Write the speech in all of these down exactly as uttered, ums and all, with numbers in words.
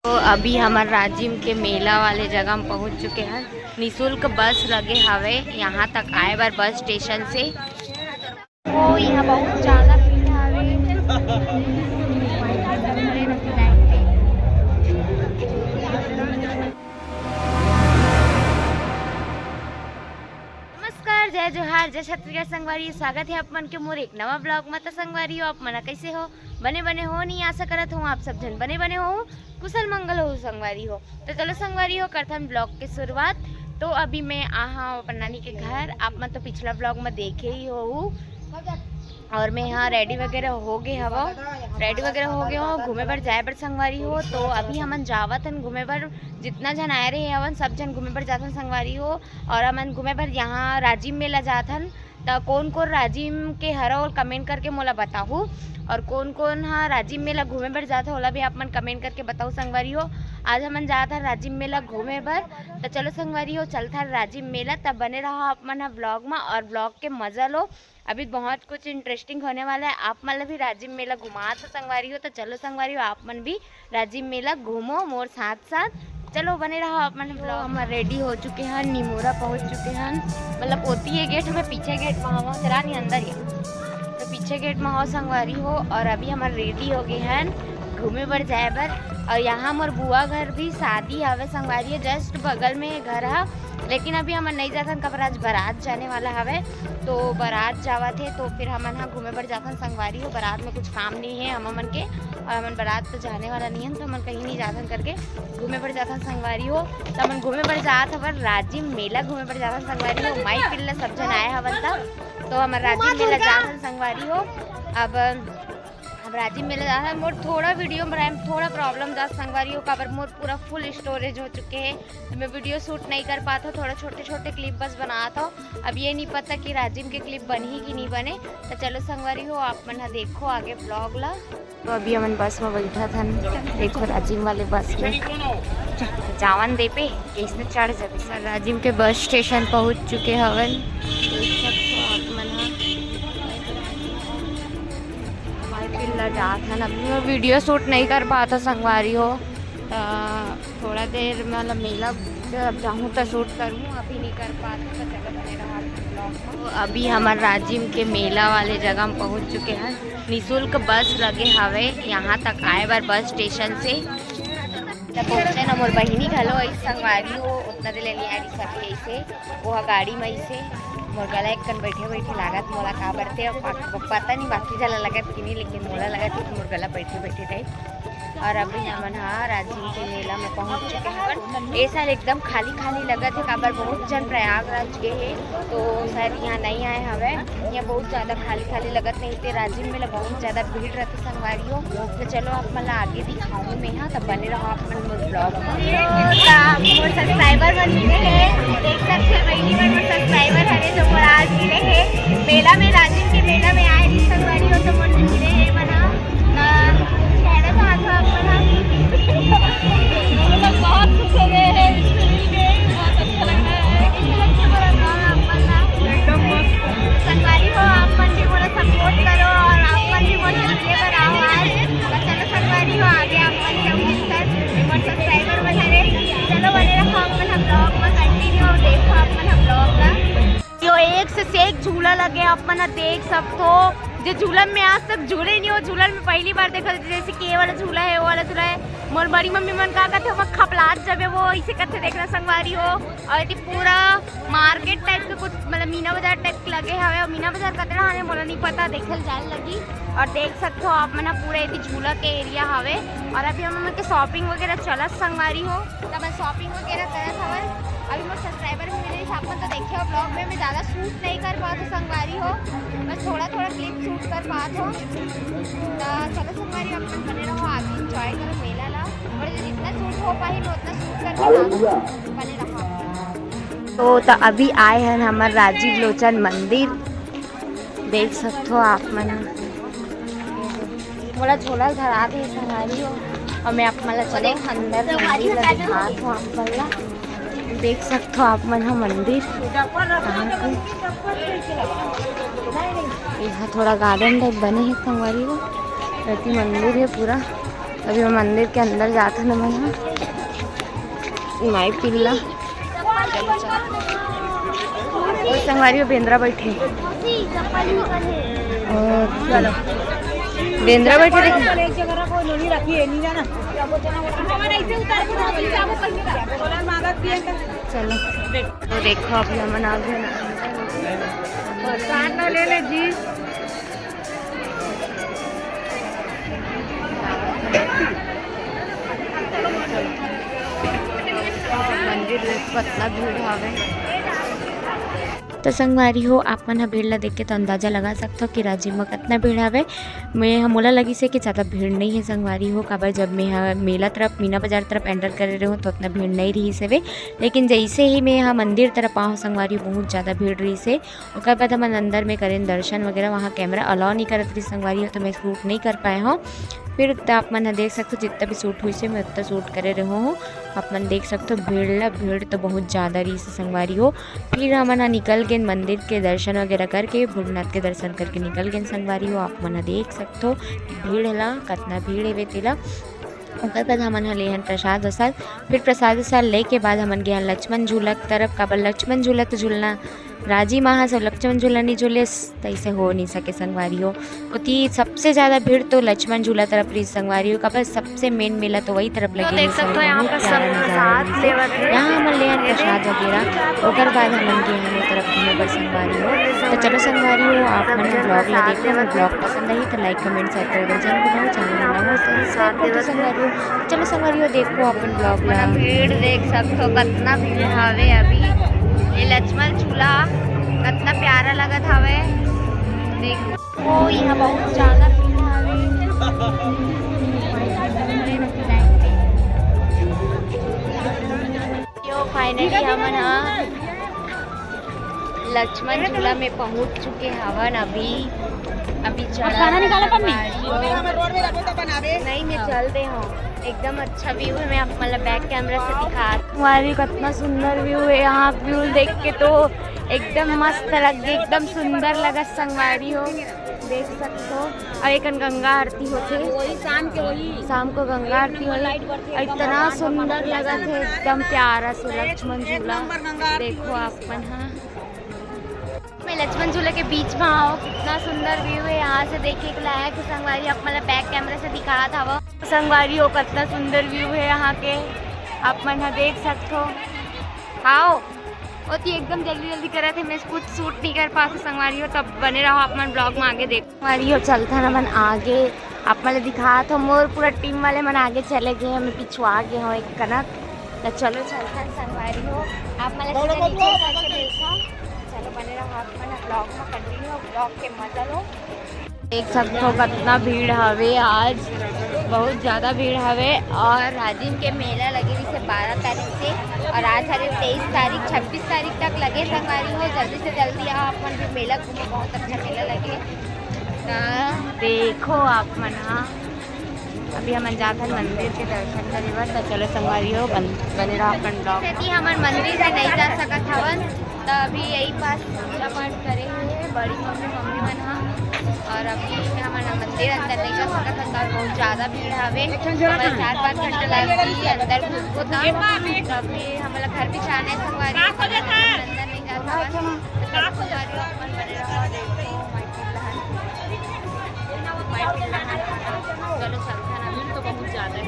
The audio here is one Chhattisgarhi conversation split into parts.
तो अभी हमन राजिम के मेला वाले जगह म पहुंच चुके हन। निशुल्क बस लगे हवे यहाँ तक आए बर बस स्टेशन से। वो यहाँ बहुत ज्यादा भीड़ हवे। नमस्कार, जय जोहार, जय छत्तीसगढ़ संगवारी, स्वागत है आप मन के मोर एक नवा ब्लॉग में। तो संगवारी हो, आप मन कैसे हो? बने बने हो नहीं? आशा करत हूँ आप सब झन बने बने हो, कुशल मंगल हो संगवारी हो। तो चलो संगवारी हो, करथन ब्लॉग के शुरुआत। तो अभी मैं आहा अपन नानी के घर, आप मन तो पिछला ब्लॉग में देखे ही हो। और मैं यहाँ रेडी वगैरह हो गए हवा, रेडी वगैरह हो गए हो घूमे बर जाए बर संगवारी हो। तो अभी हमन जावत हन घूमे बर, जितना झन आए रहे हवन सब झन घूमे बर जाथन संगवारी हो। और हमन घूमे बर यहाँ राजिम मेला जाथन। त कोन कोन राजिम के हरव कमेंट करके मोला बताहू, और कोन कोन हा राजिम मेला घूमे बर जाथे ओला भी आप मन कमेंट करके बताहू संगवारी हो। आज हमन जात हन राजिम मेला घूमे बर। त चलो संगवारी हो, चलत हन राजिम मेला। तब बने रहो आप मन हा ब्लॉग में और ब्लॉग के मजा लो। अभी बहुत कुछ इंटरेस्टिंग होने वाला है। आप मन ला भी राजिम मेला घुमात हो संगवारी हो, तो चलो संगवारी हो, आप मन भी राजिम मेला घूमो मोर साथ साथ। चलो बने रहो आप मन तो ब्लॉग। हमर रेडी हो चुके हैं, निमोरा पहुंच चुके हैं। मतलब ओती ये गेट, हमें पीछे गेट में हवा चला नहीं अंदर ही, तो पीछे गेट में हो संगवारी हो। और अभी हमर रेडी हो गए हैं घूमे बर जाए बर। और यहाँ मोर बुआ घर भी शादी हवे संगवारी हो, जस्ट बगल में घर है। लेकिन अभी हमन नहीं जाथन, काबर आज बारात जाने वाला हवे, तो बारात जावत हे, तो फिर हमन हा घूमे बर जाथन संगवारी हो। बारात में कुछ काम नहीं है हम मन के, और हमन बारात तो जाने वाला नहीं है, तो हमन कहीं नहीं जाथन करके घूमे बर जाथन संगवारी हो। तो हमन घूमे बर जात हवन राजिम मेला, घूमे बर जाथन संगवारी हो। माई पिल्ला सब झन आए हवन, तब तो हमन राजिम मेला जाथन संगवारी हो। अब हम राजिम मेला जाथन। मोर थोड़ा वीडियो बनाए में थोड़ा प्रॉब्लम जात संगवारी हो, काबर मोर पूरा फुल स्टोरेज हो चुके है, तो मैं वीडियो शूट नहीं कर पाता, थोड़ा छोटे छोटे क्लिप बस बनाता हूँ। अब ये नहीं पता कि राजिम के क्लिप बनही कि नहीं बने। तो चलो संगवारी हो, आप मन हा देखो आगे ब्लॉग ला। तो अभी हमन बस में बैठा था, देखो राजिम वाले बस में जावन दे पे कैसे चढ़ जाते। राजिम के बस स्टेशन पहुंच चुके हवन, देख सकते हो आप मन हा। माई पिल्ला जात हन, अभी मैं वीडियो शूट नहीं कर पाता संगवारी हो, त थोड़ा देर मतलब मेला जब जाहूँ तो शूट करूँ, अभी नहीं कर पाता। तो चलो बने रहो आप ब्लॉग में। तो अभी हमर राजिम के मेला वाले जगह में पहुँच चुके हैं। निशुल्क बस लगे हवे यहाँ तक आए बर बस स्टेशन से। तब पहुँचे ना मोर बहिनी घलो आई संगवारी हो, उतना दिन ले नहीं आ रही सके ऐसे। वो हा गाड़ी में ऐसे मोर गला एक कन बैठे बैठे लागत मोला का बरते, अब पा-, पता नहीं बाकी जला लगत कि नहीं, लेकिन मोला लगत कि मोर गला बैठे बैठे टाइप। और अभी हमन हा राजिम के मेला में पहुंच चुके हवन। ए साल एकदम खाली खाली लगत हे, काबर बहुत जन प्रयागराज गे हे, तो शायद यहाँ नहीं आए हवे। यहाँ बहुत ज्यादा खाली खाली लगत नहीं थे। राजिम मेला बहुत ज्यादा भीड़ रहते संगवारी हो। तो चलो आप मन ला आगे दिखाऊँ मैं, हाँ, तब बने रहो आप मन मोर ब्लॉग में। तो मोर सब्सक्राइबर मन मिले हे, देख सकते हैं बहिनी मन मोर सब्सक्राइबर हरे जो मोर आज मिले हे। मेला में, राजिम के मेला में आए रही संगवारी हो, तो मोर मिले हे मन हा। ना, कहना चाहत हो आप मन हा? हम लोग बहुत खुश हो गए हैं इसको मिल के, बहुत अच्छा लग रहा है। संगवारी हो, आप मन भी मोला सपोर्ट करो और आप मन भी मोर से मिले बर आओ आज। तो चलो संगवारी हो, आगे आप मन से मिलकर मोर सब्सक्राइबर मन हरे। चलो बने रहो आप मन हम ब्लॉग में कंटिन्यू और देखो आप मन हम ब्लॉग का। यो एक से एक झूला लगे, आप मन देख सकथो। जे झूलन में आज तक झूले नहीं हो, झूलन में पहली बार देखा, जैसे कि ये वाला झूला है, वो वाला झूला है। मोर बड़ी मम्मी मन का कथे, ओमा खपलात जबे वो, इसे कथे देखना संगवारी हो। और ये पूरा मार्केट टाइप के कुछ, मतलब मीना बाजार टाइप के लगे हवे, और मीना बाजार कतरा हवे मोला नहीं पता, देखे ल जाए लगी। और देख सकथो आप मन ह पूरा एती झूला के एरिया हवे। और अभी हम मन के शॉपिंग वगैरह चलत संगवारी हो, तब शॉपिंग वगैरह करत हवन। अभी मोर सब्सक्राइबर भी मिले, आप मन तो देखे हो ब्लॉग में, मैं ज़्यादा शूट नहीं कर पात हो संगवारी हो, बस थोड़ा थोड़ा क्लिप शूट कर पात हो। तो चलो संगवारी, आप मन बने रहो, आगे एंजॉय करो मेला ला, और जितना शूट हो पाही मैं उतना शूट करके डालूँ। बने रहो आप मन। तो, तो अभी आए हैं हमर राजीव लोचन मंदिर, देख सकथो आप मन ह। मोला झोला धरा दे संगवारी हो, और मैं आप मन ला चलो अंदर मंदिर ला दिखात हूँ आप मन ला। देख सकथो आप मन ह मंदिर, यहाँ थोड़ा गार्डन टाइप बने हे संगवारी हो, एती मंदिर हे पूरा। अभी हम मंदिर के अंदर जात हन हमन ह। माई पिल्ला। ओ संगवारी हो, बेंदरा बैठे। ओ, चलो। बेंदरा बैठे देख। चलो। तो देखो, अभी हमन आ गए ना। प्रसाद ना ले ले जी। मंदिर में कतना भीड़ हवे। तो संगवारी हो, आप मन ह भीड़ ला देख के तो अंदाजा लगा सकथो कि राजिम म कतना भीड़ हवे। मैं ह, मोला लगिस हे कि ज़्यादा भीड़ नइ हे संगवारी हो, काबर जब मैं ह मेला तरफ, मीना बाजार तरफ एंटर करे रहूँ तो उतना भीड़ नइ रहिस हवे। लेकिन जैसे ही मैं ह मंदिर तरफ आहूँ संगवारी हो, बहुत ज़्यादा भीड़ रहिस हे। ओकर बाद हमन अंदर में करेन दर्शन वगैरह, वहाँ कैमरा अलाउ नहीं करत रहिस संगवारी हो, तो मैं शूट नहीं कर पाए हूँ। फिर त आप मन ह देख सकथो, जितना भी शूट हुई से मैं उतना शूट करे रहो हूँ। आप मन देख सकथो भीड़ ला, भीड़ तो बहुत ज़्यादा रहिस संगवारी हो। फिर हमन ह निकल गेन मंदिर के दर्शन वगैरह करके, भोलेनाथ के दर्शन करके निकल गेन संगवारी हो। आप मन ह देख सकथो कि भीड़ ला, कतना भीड़ हेवे तेला। ओकर बाद हमन ह लेहन प्रसाद वसाद। फिर प्रसाद वसाद ले के बाद हमन गेहन लक्ष्मण झूला के तरफ, काबर लक्ष्मण झूला तो झूलना राजिम म ह, सब लक्ष्मण झूला नहीं झूलेस, तैसे हो नहीं सके संगवारी हो। ओती सबसे ज़्यादा भीड़ तो लक्ष्मण झूला तरफ रही संगवारी हो, काबर सबसे मेन मेला तो वही तरफ तो लगे देख सकते हो, यहाँ पर सब प्रसाद लेवत हे। यहाँ हमन लेहन प्रसाद वगैरह, ओकर बाद हमन गेहन ओ तरफ घूमे बर संगवारी हो। तो चलो संगवारी हो, आप मन ब्लॉग ला देखो, अगर ब्लॉग पसंद आई तो लाइक, कमेंट, शेयर करे बर जरूर बनाओ। चैनल में नवा हो तो सब्सक्राइब कर दो संगवारी हो। चलो संगवारी हो, देखो अपन ब्लॉग ला। भीड़ देख सकथो, कतना भीड़ हवे अभी। ये लक्ष्मण झूला कतना प्यारा लगत हवे। देखो, यहाँ बहुत ज्यादा भीड़ हवे। यो, finally हमन ह लक्ष्मण झूला में पहुंच चुके हवन। अभी, अभी चढ़ा खाना निकाला पन्नी। नहीं, मैं चल दे हूँ। एकदम अच्छा व्यू है, मैं आप मतलब बैक कैमरा से दिखा। वारी, कितना सुंदर व्यू है यहाँ। व्यू देख के तो एकदम मस्त लग गई, एकदम सुंदर लगा संगवारी हो। देख सकते हो, और एक गंगा आरती होथे। वही शाम के, वही शाम को गंगा आरती होही। और इतना सुंदर लगा थे, एकदम प्यारा से लक्ष्मण झूला। देखो आप मन हा, मैं लक्ष्मण झूला के बीच में हूँ। कितना सुंदर व्यू है, यहाँ से देखे के लायक है संगवारी। आप मतलब बैक कैमरा से दिखात हव संगवारी हो, कितना सुंदर व्यू है यहाँ के, आप मन हा देख सकते हो। आओ। ओती एकदम जल्दी जल्दी करत हे, मैं कुछ शूट नहीं कर पात संगवारी हो, तब बने रहो आप मन ब्लॉग में, आगे देखो। संगवारी हो, चलथन हमन आगे, आप मन ल दिखात हो, मोर पूरा टीम वाले मन आगे चले गए हैं, मैं पिछुआ गए हूँ एक कनक। तो चलो चलथन संगवारी हो, आप मन ल सीधा नीचे उतर के देखो। चलो बने रहो आप मन ब्लॉग में, कंटिन्यू ब्लॉग के मजा लो। देख सकथो कतना भीड़ हवे आज, बहुत ज्यादा भीड़ हवे। और राजिम के मेला लगे रहिसे बारह तारीख से, और आज हरे तेईस तारीख, छब्बीस तारीख तक लगे संगवारी हो। जल्दी से जल्दी आओ, अपन भी मेला घूमो, बहुत अच्छा मेला लगे। त देखो आप मन हा, अभी हमन जाथन मंदिर के दर्शन करे बर। त चलो संगवारी हो, बन-, बने रहो अपन ब्लॉग। यदि हमन मंदिर में नहीं जा सकत हवन, त अभी यही पास पूजा पाठ करे हुए हैं बड़ी मम्मी, मम्मी मन हा। और अभी हमन मंदिर अंदर नहीं जा सकत हन, काबर बहुत ज्यादा भीड़ हवे। हमन चार पाँच घंटा लग गई अंदर घुसबो त। अभी हमन घर भी जाने संगवारी, अंदर नहीं जा सकत। चलो चलथन, अभी तो बहुत ज्यादा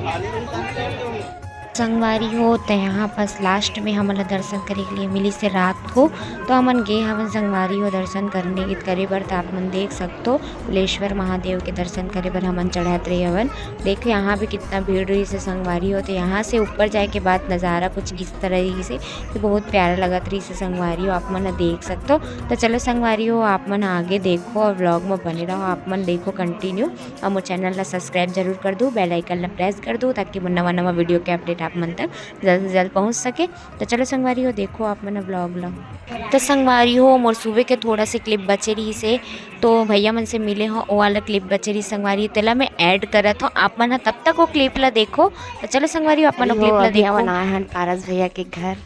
है। संगवारी हो, त यहाँ पास लास्ट में हमन ला दर्शन करे के लिए मिलिस हे रात को। तो हमन गे हवन संगवारी हो दर्शन करने के, करे बर। त आप मन देख सकथो, कुलेश्वर महादेव के दर्शन करे बर हमन चढ़त रहे हवन। देखो यहाँ भी कितना भीड़ रहिस हे संगवारी हो। तो यहाँ से ऊपर जाए के बाद नज़ारा कुछ इस तरह रहिस हे कि बहुत प्यारा लगत रहिस हे संगवारी हो, आप मन ह देख सकथो। तो चलो संगवारी हो, आप मन आगे देखो और ब्लॉग में बने रहो, आप मन देखो कंटिन्यू। और मोर चैनल ला सब्सक्राइब जरूर कर दो, बेल आइकन ला प्रेस कर दो, ताकि मोर नवा नवा वीडियो के अपडेट आप मन तक जल्द से जल्द पहुंच सके। तो चलो संगवारी हो, देखो आप मन ब्लॉग ला। तो संगवारी हो, मोर सुबह के थोड़ा से क्लिप बचे रहिस हे, तो भैया मन से मिले हो, वो वाला क्लिप बचे रहिस संगवारी, तेला मैं ऐड करत हूँ, आप मन ह तब तक वो क्लिप ला देखो। तो चलो संगवारी हो, आप मन वो क्लिप ला देखो। अभी हमन आए हन पारस भैया के घर,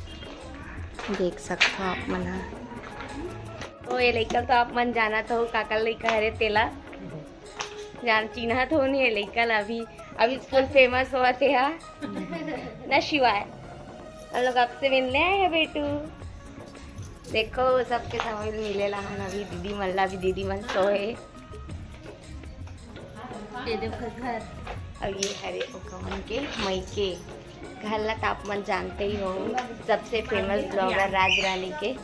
देख सकथो आप मन ह। ओ, ये लइका तो आप मन जानत हो, काकर लइका हरे तेला। जान, चिन्हत हो नहीं, ये लइका ला अभी अभी फुल फेमस होवत हे हा ना शिवाय। हम लोग आपसे मिलने आए हैं बेटू। देखो, सबके समझ मिले ला हन अभी, दीदी मन ला भी, दीदी मन सोए। ये देखो घर। अब ये हरे ओकर मन के मइके। घर ला त आप मन जानते ही हो, सबसे फेमस ब्लॉगर राज रानी के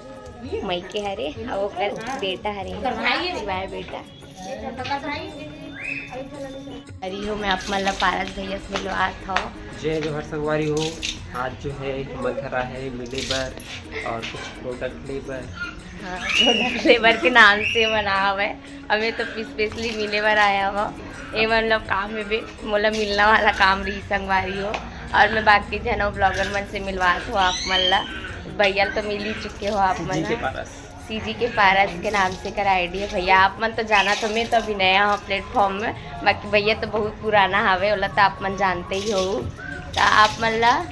मइके हरे, अउ ओकर बेटा हरे, शिवाय बेटा। अरे हो, मैं आप मन ला पारस भैया से मिलवात हव। जय जोहार संगवारी हो। आज जो है मथुरा है मिले बर और कुछ प्रोडक्ट ले बर। हाँ, प्रोडक्ट ले बर के नाम से मना हवय। अभी तो स्पेशली मिले बर आया हव। ये मतलब काम में भी मोला मिलना वाला काम रही संगवारी हो। और मैं बाकी झनो ब्लॉगर मन से मिलवात हूँ आप मन ला। भैया तो मिल ही चुके हो आप मन सीजी के ला। पारस। सीजी के पारस के नाम से कर आईडी है भैया। आप मन तो जानत हो, मैं तो अभी नया हूँ प्लेटफॉर्म में, बाकी भैया तो बहुत पुराना हवे, ओला तो आप मन जानते ही हो। तो आप मन ला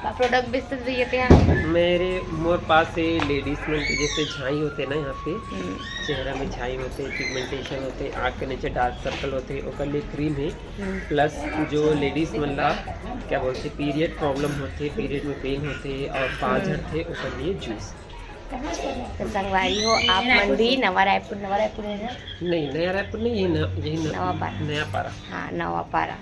का प्रोडक्ट बेचते भैया ते यहाँ? मेरे मोर पास से लेडीज मन के जैसे झाई होते ना यहाँ पे, हम्म। चेहरा में झाई होते, पिगमेंटेशन होते, आँख के नीचे डार्क सर्कल होते, ओकर लिए क्रीम है। हम्म। प्लस जो लेडीज मन ला क्या बोलते, पीरियड प्रॉब्लम होते, पीरियड में पेन होते और पाँव हम्म। झड़ते, ओकर लिए जूस। तो संगवारी हो, आप मन भी नवा रायपुर, नवा रायपुर है ना? नहीं, नया रायपुर नहीं, यही न-, यही न-, नवा पारा। नया पारा। हाँ, नवा पारा।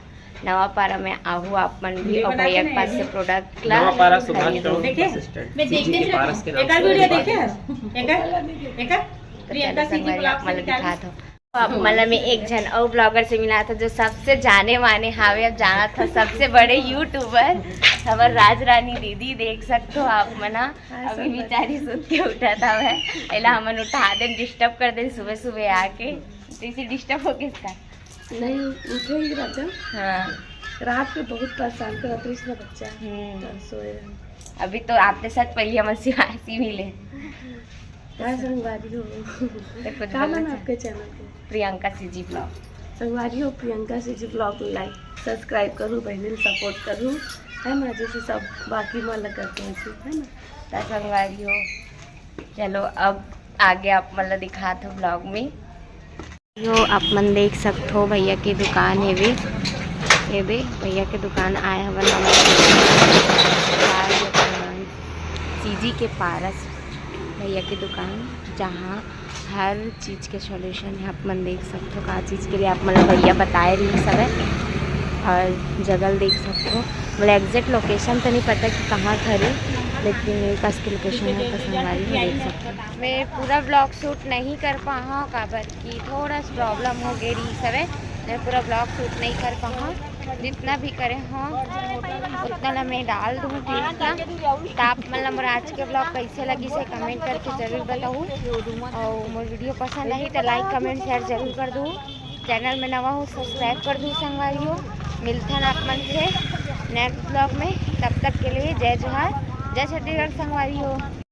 नवा पारा में आहू आप मन भी और भैया के पास से प्रोडक्ट ला नवा पारा सुभाष खरीदो। चौक देखे? Bus stand. मैं सीजी देखते के पारस के नाम एक से वीडियो दुकान देखे है। हैं? एक, एक, तो प्रियंका चलो सीजी संगवारी, ब्लॉग आप से मन ला निकाल। दिखात हो। आप मन ला मैं एक झन अउ ब्लॉगर से मिलात हव, जो सबसे जाने माने हावे, अब जानत हव, सबसे बड़े यूट्यूबर हमर राज रानी दीदी, देख सकत हो आप मन ह। हाँ, अभी सब बेचारी सुत के उठत हवे, एला हमन उठा देन, डिस्टर्ब कर देन सुबह सुबह आके, तो इसे डिस्टर्ब हो गइस का? नहीं, उठे ही रहता। हाँ। रात में बहुत परेशान करत रहिस ना बच्चा, हम्म। तब सोए रहन। अभी तो आते साथ पहले हमन शिवासी मिले। हाँ, संगवारी हो। तो कुछ का बोलना नाम चाह- आपके चैनल के? Priyanka CG blog. संगवारी हो, प्रियंका सीजी ब्लॉग ला like, subscribe करू, बहनी ला support करू, है ना, जैसे सब बाकी मन ला करते हैं, है ना। तो संगवारी हो, चलो अब आगे आप मन ला दिखात हो ब्लॉग में। यो आप मन देख सकत हो भैया के दुकान हेवे, हेवे भैया के दुकान आए हवन हमन सीजी के पारस भैया के दुकान, जहाँ हर चीज के सॉल्यूशन है। आप मन देख सकत हो का चीज के लिए आप मन ला भैया बताए रहिस हवे, और जगह ल देख सकत हो। मोला एग्जैक्ट लोकेशन तो नहीं पता कि कहाँ घर है, लेकिन ये पास के लोकेशन है, तो संगवारी हो देख सकत हो। मैं पूरा ब्लॉग शूट नहीं कर पाहा, काबर कि थोड़ा सा प्रॉब्लम हो गई रही सवे, मैं पूरा ब्लॉग शूट नहीं कर पाहा। जितना भी करे हो उतना ला मैं डाल दूँ, ठीक ना? तो आप मन ला मोर आज के ब्लॉग कैसे लगिस हे कमेंट करके जरूर बताहू, और मोर वीडियो पसंद आई तो like, comment, share जरूर कर दू। चैनल में नवा हो, subscribe कर दू संगवारी हो। मिलथन आप मन से नेक्स्ट ब्लॉग में, तब तक के लिए जय जोहार, जय छत्तीसगढ़ संगवारी हो।